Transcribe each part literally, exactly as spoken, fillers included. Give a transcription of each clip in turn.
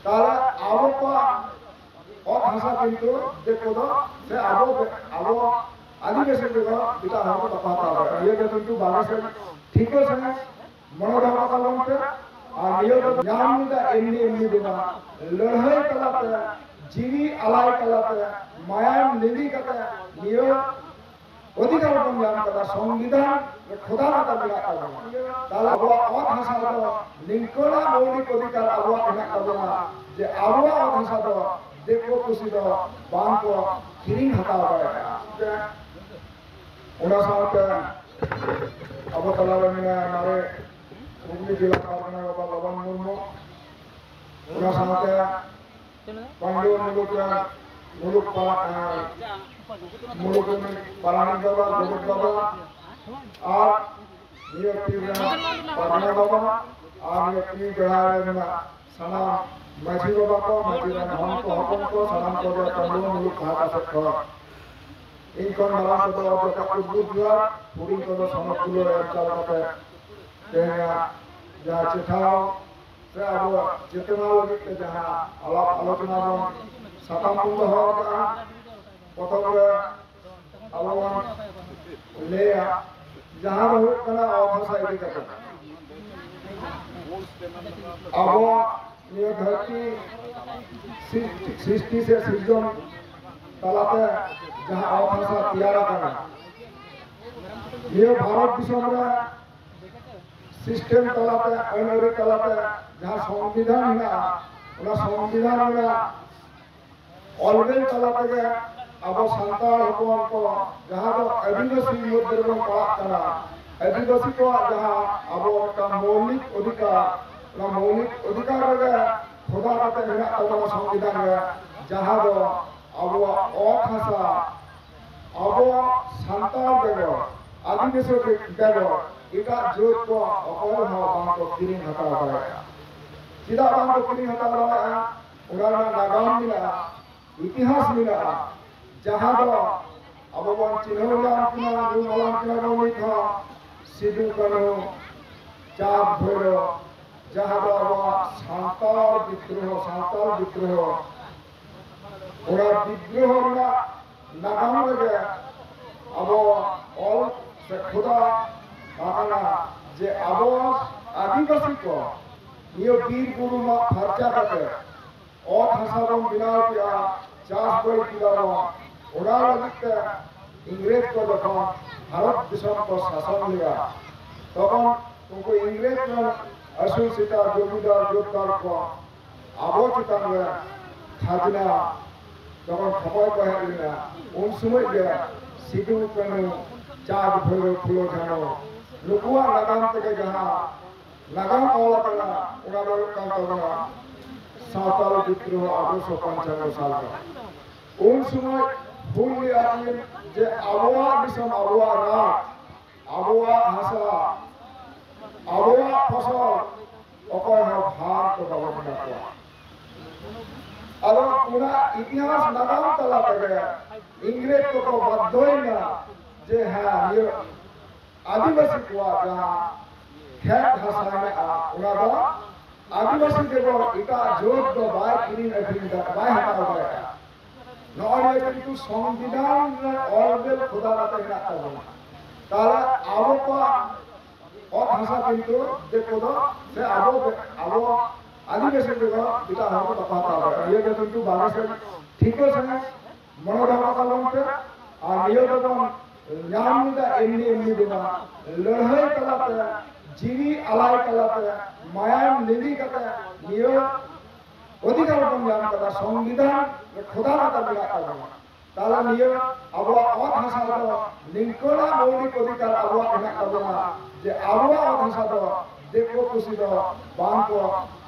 ᱛᱟᱦᱞᱮ ᱟᱵᱚ ᱠᱚᱣᱟᱜ ᱚᱛ ᱦᱟᱥᱟ ᱠᱤᱱᱛᱩ ᱫᱤᱠᱩ ᱫᱚ ᱥᱮ ᱟᱵᱚ, ᱟᱵᱚ ᱟᱹᱫᱤᱵᱟᱹᱥᱤ ᱠᱚᱫᱚ ᱮᱴᱟᱜ ᱦᱚᱲ ᱠᱚ ᱵᱟᱠᱚ ᱦᱟᱛᱟᱣ ᱫᱟᱲᱮᱭᱟᱜᱼᱟ᱾ ᱱᱤᱭᱟᱹ ᱫᱚ ᱠᱤᱱᱛᱩ ᱵᱟᱨᱦᱮ ᱥᱮᱫ ᱴᱷᱤᱠᱟᱹ ᱥᱟᱺᱦᱤᱡ ᱢᱚᱱᱮ ᱫᱚᱦᱚ ᱠᱟᱛᱟ ᱵᱚᱱ ᱯᱮ᱾ ᱟᱨ ᱱᱤᱭᱟᱹ ᱫᱚ ᱧᱟᱢ ᱞᱮᱫᱟ ᱮᱢᱱᱤ ᱮᱢᱱᱤ ᱫᱚ ᱵᱟᱝ, ᱞᱟᱹᱲᱦᱟᱹᱭ ᱛᱟᱞᱟᱛᱮ, ᱡᱤᱣᱤ ᱟᱞᱟᱭ ᱛᱟᱞᱟᱛᱮ, ᱢᱟᱭᱟᱢ ᱞᱤᱸᱜᱤ ᱠᱟᱛᱮ ᱱᱤᱭᱟᱹ ᱚᱫᱷᱤᱠᱟᱨ ᱵᱚᱱ ᱧᱟᱢ ᱠᱟᱫᱟ, ᱥᱚᱝᱵᱤᱫᱷᱟᱱ ᱨᱮ ᱠᱷᱚᱫᱟ ᱠᱟᱛᱮ ᱢᱮᱱᱟᱜ ᱛᱟᱵᱚᱱᱟ᱾ ᱛᱟᱦᱞᱮ ᱟᱵᱚᱣᱟᱜ ᱚᱛ ᱦᱟᱥᱟ ᱫᱚ ᱱᱤᱝᱠᱟᱹᱱᱟᱜ ᱢᱳᱣᱞᱤᱠ ᱚᱫᱷᱤᱠᱟᱨ ᱟᱵᱚᱣᱟᱜ ᱢᱮᱱᱟᱜ ᱛᱟᱵᱚᱱᱟ ᱡᱮ ᱟᱵᱚᱣᱟᱜ ᱚᱛ ᱦᱟᱥᱟ ᱫᱚ ᱫᱤᱠᱩ ᱯᱩᱥᱤ ᱫᱚ ᱵᱟᱝ ᱠᱚ ᱠᱤᱨᱤᱧ ᱦᱟᱛᱟᱣ ᱫᱟᱲᱮᱭᱟᱜᱼᱟ᱾ ᱚᱱᱟ ᱥᱟᱶᱛᱮ ᱟᱵᱚ ᱛᱟᱞᱟᱨᱮ ᱢᱮᱱᱟᱭᱟ ᱢᱟᱨᱮ ᱦᱩᱜᱽᱞᱤ ᱡᱮᱞᱟ ᱯᱟᱨᱜᱟᱱᱟ ᱵᱟᱵᱟ ᱞᱚᱵᱚᱱ ᱢᱩᱨᱢᱩ, ᱚᱱᱟ ᱥᱟᱶᱛᱮ ᱯᱟᱹᱧᱰᱩᱣᱟᱹ ᱢᱩᱞᱩᱠ ᱨᱮᱱ ᱢᱩᱞᱩᱠ ᱯᱟᱨᱟ-, ᱮᱸ, ᱢᱩᱞᱩᱠ ᱨᱮᱱ ᱯᱟᱨᱟᱱᱤᱠ ᱵᱟᱵᱟ, ᱜᱚᱰᱮᱛ ᱵᱟᱵᱟ, ᱟᱨ ᱱᱤᱭᱟᱹ ᱯᱤᱲ ᱨᱮᱱ ᱯᱟᱨᱜᱟᱱᱟ ᱵᱟᱵᱟ, ᱟᱨ ᱱᱤᱭᱟᱹ ᱯᱤᱲ ᱵᱮᱲᱟ ᱨᱮᱱ ᱥᱟᱱᱟᱢ ᱢᱟᱹᱡᱷᱤ ᱵᱟᱵᱟ ᱠᱚ, ᱢᱟᱹᱡᱷᱤ ᱨᱮᱱ ᱦᱚᱱ ᱠᱚ, ᱦᱚᱯᱚᱱ ᱠᱚ, ᱥᱟᱱᱟᱢ ᱠᱚᱜᱮ ᱯᱟᱹᱴᱷᱩᱣᱟᱹ ᱢᱩᱞᱩᱠ ᱯᱟᱦᱴᱟ ᱥᱮᱫ ᱠᱷᱚᱱ ᱤᱧ ᱠᱷᱚᱱ ᱢᱟᱨᱟᱝ ᱠᱚᱫᱚ ᱡᱚᱛᱚ ᱠᱚ ᱵᱩᱡᱽ ᱡᱚᱦᱟᱨ, ᱦᱩᱰᱤᱧ ᱠᱚᱫᱚ ᱥᱚᱱᱚᱛ ᱫᱩᱞᱟᱹᱲ ᱮᱢ ᱪᱟᱞ ᱠᱟᱛᱮ ᱛᱮᱦᱮᱧᱟᱜ ᱡᱟᱦᱟᱸ ᱪᱮᱴᱷᱟᱣ ᱥᱮ ᱟᱵᱚᱣᱟᱜ ᱪᱮᱛᱱᱟ ᱞᱟᱹᱜᱤᱫ ᱛᱮ ᱡᱟᱦᱟᱸ ᱟᱞᱟᱯ ᱟᱞᱳᱪᱚᱱᱟ ᱵᱚᱱ ᱥᱟᱛᱟᱢ ᱵᱚᱱ ᱫᱚᱦᱚ ᱟᱠᱟᱫᱼᱟ, ᱯᱚᱛᱚᱵ ᱨᱮ ᱟᱵᱚ ᱵᱚᱱ ᱞᱟᱹᱭᱟ, ᱡᱟᱦᱟᱸ ᱫᱚ ᱦᱩᱭᱩᱜ ᱠᱟᱱᱟ ᱚᱛ ᱦᱟᱥᱟ ᱤᱫᱤ ᱠᱟᱛᱮ᱾ ᱟᱵᱚᱣᱟᱜ ᱱᱤᱭᱟᱹ ᱫᱷᱟᱹᱨᱛᱤ ᱥᱨᱤ-, ᱥᱨᱤᱥᱴᱤ ᱥᱮ ᱥᱤᱨᱡᱚᱱ ᱛᱟᱞᱟᱛᱮ ᱡᱟᱦᱟᱸ ᱚᱛ ᱦᱟᱥᱟ ᱛᱮᱭᱟᱨ ᱟᱠᱟᱱᱟ, ᱱᱤᱭᱟᱹ ᱵᱷᱟᱨᱚᱛ ᱫᱤᱥᱚᱢ ᱨᱮ ᱥᱤᱥᱴᱮᱢ ᱛᱟᱞᱟᱛᱮ, ᱟᱹᱱ ᱟᱹᱨᱤ ᱛᱟᱞᱟᱛᱮ ᱡᱟᱦᱟᱸ ᱥᱚᱝᱵᱤᱫᱷᱟᱱ ᱢᱮᱱᱟᱜᱼᱟ, ᱚᱱᱟ ᱥᱚᱝᱵᱤᱫᱷᱟᱱ ᱨᱮᱱᱟᱜ ᱚᱞ ᱵᱤᱞ ᱛᱟᱞᱟ ᱛᱮᱜᱮ ᱟᱵᱚ ᱥᱟᱱᱛᱟᱲ ᱦᱚᱯᱚᱱ ᱠᱚ ᱡᱟᱦᱟᱸ ᱫᱚ ᱟᱹᱫᱤᱵᱟᱹᱥᱤ ᱢᱚᱫᱽᱫᱷᱮ ᱨᱮᱵᱚᱱ ᱯᱟᱲᱟᱜ ᱠᱟᱱᱟ, ᱟᱹᱫᱤᱵᱟᱹᱥᱤ ᱠᱚᱣᱟᱜ ᱡᱟᱦᱟᱸ ᱟᱵᱚ ᱢᱤᱫᱴᱟᱝ ᱢᱳᱣᱞᱤᱠ ᱚᱫᱷᱤᱠᱟᱨ, ᱚᱱᱟ ᱢᱳᱣᱞᱤᱠ ᱚᱫᱷᱤᱠᱟᱨ ᱨᱮᱜᱮ ᱠᱷᱚᱫᱟ ᱠᱟᱛᱮ ᱢᱮᱱᱟᱜ ᱛᱟᱵᱚᱱᱟ ᱥᱚᱝᱵᱤᱫᱷᱟᱱ ᱨᱮ, ᱡᱟᱦᱟᱸ ᱫᱚ ᱟᱵᱚᱣᱟᱜ ᱚᱛ ᱦᱟᱥᱟ ᱟᱵᱚᱣᱟᱜ ᱥᱟᱱᱛᱟᱲ ᱵᱮᱜᱚᱨ, ᱟᱹᱫᱤᱵᱟᱹᱥᱤ ᱵᱮᱜᱚᱨ ᱮᱴᱟᱜ ᱡᱟᱹᱛ ᱠᱚ ᱚᱠᱚᱭ ᱦᱚᱸ ᱵᱟᱝ ᱠᱚ ᱠᱤᱨᱤᱧ ᱦᱟᱛᱟᱣ ᱫᱟᱲᱮᱭᱟᱜᱼᱟ᱾ ᱪᱮᱫᱟᱜ ᱵᱟᱝ ᱠᱚ ᱠᱤᱨᱤᱧ ᱦᱟᱛᱟᱣ ᱫᱟᱲᱮᱭᱟᱜᱼᱟ? ᱚᱱᱟ ᱨᱮᱱᱟᱜ ᱱᱟᱜᱟᱢ ᱢᱮᱱᱟᱜᱼᱟ, ᱤᱛᱤᱦᱟᱥ ᱢᱮᱱᱟᱜᱼᱟ, ᱡᱟᱦᱟᱸ ᱫᱚ ᱟᱵᱚ ᱵᱚᱱ ᱪᱤᱱᱦᱟᱹᱣ ᱧᱟᱢ ᱠᱤᱱᱟ, ᱧᱩᱢ ᱦᱟᱞᱟᱝ ᱠᱤᱱᱟ ᱵᱚᱱ ᱱᱤᱛ ᱦᱚᱸ ᱥᱤᱫᱩ, ᱠᱟᱹᱱᱦᱩ, ᱪᱟᱸᱫᱽ, ᱵᱷᱳᱭᱨᱳᱵ, ᱡᱟᱦᱟᱸ ᱫᱚ ᱟᱵᱚᱣᱟᱜ ᱥᱟᱱᱛᱟᱲ ᱵᱤᱫᱽᱫᱨᱳᱦᱚ, ᱥᱟᱱᱛᱟᱲ ᱵᱤᱫᱽᱫᱨᱳᱦᱚ, ᱚᱱᱟ ᱵᱤᱫᱽᱫᱨᱳᱦᱚ ᱨᱮᱱᱟᱜ ᱱᱟᱜᱟᱢ ᱨᱮᱜᱮ ᱟᱵᱚ ᱚᱞ ᱥᱮ ᱠᱷᱚᱫᱟ ᱟᱠᱟᱱᱟ ᱡᱮ ᱟᱵᱚ ᱟᱹᱫᱤᱵᱟᱹᱥᱤ ᱠᱚ ᱱᱤᱭᱟᱹ ᱵᱤᱨ ᱵᱩᱨᱩ ᱢᱟᱜ ᱯᱷᱟᱨᱪᱟ ᱠᱟᱛᱮ ᱚᱛ ᱦᱟᱥᱟ ᱵᱚᱱ ᱵᱮᱱᱟᱣ ᱠᱮᱜᱼᱟ, ᱪᱟᱥ ᱵᱟᱹᱭ ᱠᱮᱫᱟ ᱵᱚᱱ, ᱚᱱᱟ ᱞᱟᱹᱜᱤᱫ ᱛᱮ ᱤᱝᱨᱮᱡᱽ ᱠᱚ ᱡᱚᱠᱷᱚᱱ ᱵᱷᱟᱨᱚᱛ ᱫᱤᱥᱚᱢ ᱠᱚ ᱥᱟᱥᱚᱱ ᱞᱮᱫᱟ, ᱛᱚᱠᱷᱚᱱ ᱩᱱᱠᱩ ᱤᱝᱨᱮᱡᱽ ᱨᱮᱱ ᱟᱹᱥᱩᱞ ᱥᱮᱛᱟ ᱡᱚᱢᱤᱫᱟᱨ ᱡᱳᱛᱫᱟᱨ ᱠᱚ ᱟᱵᱚ ᱪᱮᱛᱟᱱ ᱨᱮ ᱠᱷᱟᱡᱽᱱᱟ ᱡᱚᱠᱷᱚᱱ ᱠᱷᱚᱠᱚᱭ ᱠᱚ ᱦᱮᱡ ᱞᱮᱱᱟ, ᱩᱱ ᱥᱚᱢᱚᱭ ᱜᱮ ᱥᱤᱫᱩ ᱠᱟᱹᱱᱦᱩ, ᱪᱟᱸᱫᱽ ᱵᱷᱳᱭᱨᱳᱵ, ᱯᱷᱩᱞᱳ ᱡᱷᱟᱱᱳ, ᱱᱩᱠᱩᱣᱟᱜ ᱱᱟᱜᱟᱢ ᱛᱮᱜᱮ ᱡᱟᱦᱟᱸ ᱱᱟᱜᱟᱢ ᱚᱞ ᱟᱠᱟᱱᱟ, ᱚᱱᱟ ᱫᱚ ᱦᱩᱭᱩᱜ ᱠᱟᱱ ᱛᱟᱵᱚᱱᱟ ᱥᱟᱶᱛᱟᱞ ᱵᱤᱫᱽᱫᱨᱳᱦᱚ ᱟᱴᱷᱨᱚᱥᱚ ᱯᱚᱧᱪᱟᱱᱱᱚ ᱥᱟᱞ ᱨᱮ᱾ ᱩᱱ ᱥᱚᱢᱚᱭ ᱦᱩᱞ ᱞᱮᱫᱟ ᱠᱤᱱ ᱡᱮ ᱟᱵᱚᱣᱟᱜ ᱫᱤᱥᱚᱢ, ᱟᱵᱚᱣᱟᱜ ᱨᱟᱡᱽ, ᱟᱵᱚᱣᱟᱜ ᱦᱟᱥᱟ, ᱟᱵᱚᱣᱟᱜ ᱯᱷᱚᱥᱚᱞ ᱚᱠᱚᱭ ᱦᱚᱸ ᱵᱷᱟᱜᱽ ᱫᱚ ᱵᱟᱵᱚᱱ ᱮᱢᱟ ᱠᱚᱣᱟ᱾ ᱟᱫᱚ ᱚᱱᱟ ᱤᱛᱤᱦᱟᱥ ᱱᱟᱜᱟᱢ ᱛᱟᱞᱟ ᱛᱮᱜᱮ ᱤᱝᱨᱮᱡᱽ ᱠᱚᱠᱚ ᱵᱟᱫᱽᱫᱷᱚᱭᱮᱱᱟ ᱡᱮ ᱦᱮᱸ, ᱱᱤᱭᱟᱹ ᱟᱹᱫᱤᱵᱟᱹᱥᱤ ᱠᱚᱣᱟᱜ ᱡᱟᱦᱟᱸ ᱠᱷᱮᱛ ᱦᱟᱥᱟ ᱢᱮᱱᱟᱜᱼᱟ, ᱚᱱᱟ ᱫᱚ ᱟᱹᱫᱤᱵᱟᱹᱥᱤ ᱵᱮᱜᱚᱨ ᱮᱴᱟᱜ ᱡᱟᱹᱛ ᱫᱚ ᱵᱟᱭ ᱠᱤᱨᱤᱧ ᱟᱹᱠᱷᱨᱤᱧ ᱫᱟ-, ᱵᱟᱭ ᱦᱟᱛᱟᱣ ᱫᱟᱲᱮᱭᱟᱜᱼᱟ᱾ ᱱᱚᱜᱼᱚᱭ ᱱᱤᱭᱟᱹ ᱠᱤᱱᱛᱩ ᱥᱚᱝᱵᱤᱫᱷᱟᱱ ᱨᱮ ᱚᱞ ᱵᱮᱞ ᱠᱷᱚᱫᱟ ᱠᱟᱛᱮ ᱢᱮᱱᱟᱜ ᱛᱟᱵᱚᱱᱟ᱾ ᱛᱟᱦᱞᱮ ᱟᱵᱚ ᱠᱚᱣᱟᱜ ᱚᱛ ᱦᱟᱥᱟ ᱠᱤᱱᱛᱩ ᱫᱤᱠᱩ ᱫᱚ ᱥᱮ ᱟᱵᱚ, ᱟᱵᱚ ᱟᱹᱫᱤᱵᱟᱹᱥᱤ ᱠᱚᱫᱚ ᱮᱴᱟᱜ ᱦᱚᱲ ᱠᱚ ᱵᱟᱠᱚ ᱦᱟᱛᱟᱣ ᱫᱟᱲᱮᱭᱟᱜᱼᱟ᱾ ᱱᱤᱭᱟᱹ ᱫᱚ ᱠᱤᱱᱛᱩ ᱵᱟᱝ ᱥᱮ ᱴᱷᱤᱠᱟᱹ ᱥᱟᱺᱦᱤᱡ ᱢᱚᱱᱮ ᱫᱚᱦᱚ ᱠᱟᱜ ᱛᱟᱵᱚᱱ ᱯᱮ᱾ ᱟᱨ ᱱᱤᱭᱟᱹ ᱫᱚᱵᱚᱱ ᱧᱟᱢ ᱞᱮᱫᱟ ᱮᱢᱱᱤ ᱮᱢᱱᱤ ᱫᱚ ᱵᱟᱝ, ᱞᱟᱹᱲᱦᱟᱹᱭ ᱛᱟᱞᱟᱛᱮ, ᱡᱤᱣᱤ ᱟᱞᱟᱭ ᱛᱟᱞᱟᱛᱮ, ᱢᱟᱭᱟᱢ ᱞᱤᱸᱜᱤ ᱠᱟᱛᱮ ᱱᱤᱭᱟᱹ ᱚᱫᱷᱤᱠᱟᱨ ᱵᱚᱱ ᱧᱟᱢ ᱠᱟᱫᱟ, ᱥᱚᱝᱵᱤᱫᱷᱟᱱ ᱨᱮ ᱠᱷᱚᱫᱟ ᱠᱟᱛᱮ ᱢᱮᱱᱟᱜ ᱛᱟᱵᱚᱱᱟ᱾ ᱛᱟᱦᱞᱮ ᱱᱤᱭᱟᱹ ᱟᱵᱚᱣᱟᱜ ᱚᱛ ᱦᱟᱥᱟ ᱫᱚ ᱱᱤᱝᱠᱟᱹᱱᱟᱜ ᱢᱳᱣᱞᱤᱠ ᱚᱫᱷᱤᱠᱟᱨ ᱟᱵᱚᱣᱟᱜ ᱢᱮᱱᱟᱜ ᱛᱟᱵᱚᱱᱟ ᱡᱮ ᱟᱵᱚᱣᱟᱜ ᱚᱛ ᱦᱟᱥᱟ ᱫᱚ ᱫᱤᱠᱩ ᱯᱩᱥᱤ ᱫᱚ ᱵᱟᱝ ᱠᱚ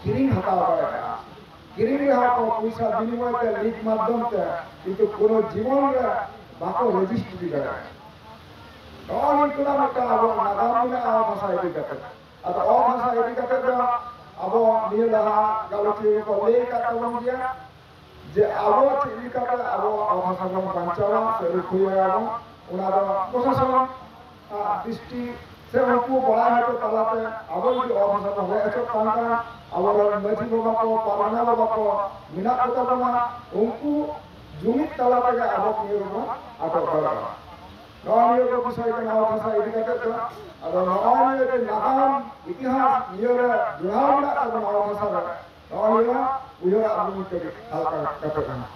ᱠᱤᱨᱤᱧ ᱦᱟᱛᱟᱣ ᱫᱟᱲᱮᱭᱟᱜᱼᱟ᱾ ᱠᱤᱨᱤᱧ ᱨᱮᱦᱚᱸ ᱠᱚ ᱯᱚᱭᱥᱟ ᱵᱤᱱᱤᱢᱚᱭ ᱛᱮ, ᱞᱤᱡ ᱢᱟᱫᱽᱫᱷᱚᱢ ᱛᱮ, ᱠᱤᱱᱛᱩ ᱠᱳᱱᱳ ᱡᱤᱵᱚᱱ ᱨᱮ ᱵᱟᱠᱚ ᱨᱮᱡᱤᱥᱴᱨᱤ ᱫᱟᱲᱮᱭᱟᱜᱼᱟ᱾ ᱱᱚᱜᱼᱚ ᱱᱤᱝᱠᱟᱹᱱᱟᱜ ᱢᱤᱫᱴᱟᱝ ᱟᱵᱚᱣᱟᱜ ᱱᱟᱜᱟᱢ ᱢᱮᱱᱟᱜᱼᱟ ᱚᱛ ᱦᱟᱥᱟ ᱤᱫᱤ ᱠᱟᱛᱮ᱾ ᱟᱫᱚ ᱚᱛ ᱦᱟᱥᱟ ᱤᱫᱤ ᱠᱟᱛᱮ ᱫᱚ ᱟᱵᱚ ᱱᱤᱭᱟᱹ ᱞᱟᱦᱟ ᱜᱟᱞᱚᱪᱤᱭᱟᱹ ᱠᱚᱠᱚ ᱞᱟᱹᱭ ᱟᱠᱟᱫ ᱛᱟᱵᱚᱱ ᱜᱮᱭᱟ ᱡᱮ ᱟᱵᱚ ᱪᱮᱫ ᱞᱮᱠᱟᱛᱮ ᱟᱵᱚᱣᱟᱜ ᱚᱛ ᱦᱟᱥᱟ ᱵᱚᱱ ᱵᱟᱧᱪᱟᱣᱟ ᱥᱮ ᱨᱩᱠᱷᱤᱭᱟᱹᱭᱟᱵᱚᱱ, ᱚᱱᱟ ᱫᱚ ᱯᱨᱚᱥᱟᱥᱚᱱ ᱟᱜ ᱫᱨᱤᱥᱴᱤ ᱥᱮ ᱩᱱᱠᱩ ᱵᱟᱲᱟᱭ ᱦᱚᱪᱚ ᱛᱟᱞᱟᱛᱮ ᱟᱵᱚ ᱡᱩᱫᱤ ᱚᱛ ᱦᱟᱥᱟ ᱵᱚᱱ ᱨᱮᱡ ᱦᱚᱪᱚᱜ ᱠᱟᱱ ᱠᱷᱟᱱ ᱟᱵᱚᱨᱮᱱ ᱢᱟᱹᱡᱷᱤ ᱵᱟᱵᱟ ᱠᱚ, ᱯᱟᱨᱜᱟᱱᱟ ᱵᱟᱵᱟ ᱠᱚ ᱢᱮᱱᱟᱜ ᱠᱚᱛᱟ ᱵᱚᱱᱟ, ᱩᱱᱠᱩ ᱡᱩᱢᱤᱫ ᱛᱟᱞᱟ ᱛᱮᱜᱮ ᱟᱵᱚ ᱱᱤᱭᱟᱹ ᱫᱚᱵᱚᱱ ᱟᱴᱚᱠ ᱫᱟᱲᱮᱭᱟᱜᱼᱟ᱾ ᱱᱚᱜᱼᱚ ᱱᱤᱭᱟᱹ ᱠᱚ ᱵᱤᱥᱚᱭ ᱛᱮ ᱱᱚᱣᱟ ᱵᱷᱟᱥᱟ ᱤᱫᱤ ᱠᱟᱛᱮ ᱫᱚ, ᱟᱫᱚ ᱱᱚᱜᱼᱚ ᱱᱤᱭᱟᱹ ᱡᱮ ᱱᱟᱜᱟᱢ ᱤᱛᱤᱦᱟᱥ ᱱᱤᱭᱟᱹ ᱨᱮ ᱡᱚᱲᱟᱣ ᱢᱮᱱᱟᱜ ᱛᱟᱵᱚᱱᱟ ᱱᱚᱣᱟ ᱵᱷᱟᱥᱟ ᱨᱮ, ᱱᱚᱜᱼᱚ ᱱᱤᱭᱟᱹ ᱩᱭᱦᱟᱹᱨ ᱟᱹᱜᱩ ᱠᱟᱛᱮ ᱦᱟᱞᱠᱟ ᱠᱟᱛᱮ ᱠᱟᱱᱟ᱾